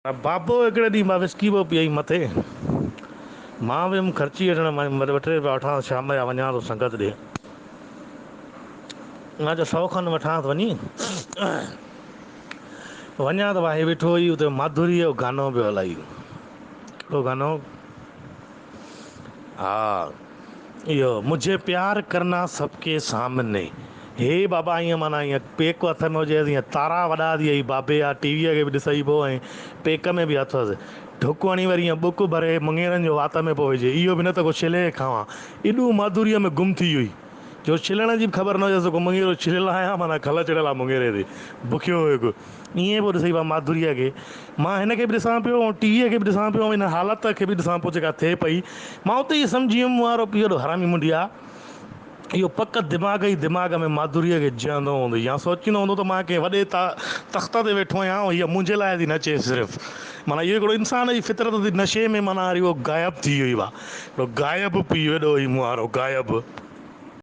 بابو هڪڙي ڏينهن مان وسڪي پيو پيئي مٿي مان ويم خرچي وٺڻ مان ٻه ٽي رپيا وٺان شام جا وڃان ٿو سنگت ڏي مان چيو سو کن وٺان ٿو وڃي وڃان ته واهي ويٺو هئي اتي ماڌوري جو گانو پيو هلائي ڪهڙو گانو ها اهو مجهي پيار ڪرنا سب ڪي سامني هي بابا ائين معنيٰ ائين پيڪ هٿ ۾ هجيس ائين تارا وڏا ٿي وئي بابي جا ٽي ويء کي به ڏسئي پيو ۽ پيڪ ۾ به هٿ هئس ڍڪ هڻي وري ائين ٻڪ ڀري مڱيرن جو وات ۾ پيو وجهي اهو به نه ته ڪو ڇلي کاوان ايڏو ماڌوريء ۾ گم ٿي وئي جو ڇلڻ جي به خبر نه هجيس ته ڪو مڱيرو ڇليل آهيان معنيٰ کل چڙهيل آهي مڱيري تي بکيو هيو هڪ ائين پيو ڏسئي ڀا ماڌوريء کي مان هن کي به ڏسان پيو ۽ ٽي ويء کي به ڏسان پيو ۽ ان حالت کي به ڏسان پيو جيڪا ٿئي پئي. مان اتي ئي سمجهي ويم وارو پيء ايڏو حرامي منڍي آ. اهو پڪ دماغ ئي دماغ ۾ ماڌوريء کي جهندو هوندو يا سوچيندو هوندو ته مان ڪنهن وڏي تخت تي ويٺو آهيان ۽ هيء منهنجي لاء ٿي نچي صرف. معنيٰ اهو هڪڙو انسان جي فطرت ٿي نشي ۾ معنيٰ اهو غائب ٿي ويو آ. هڪڙو غائب پيء ايڏو هي مون وارو غائب.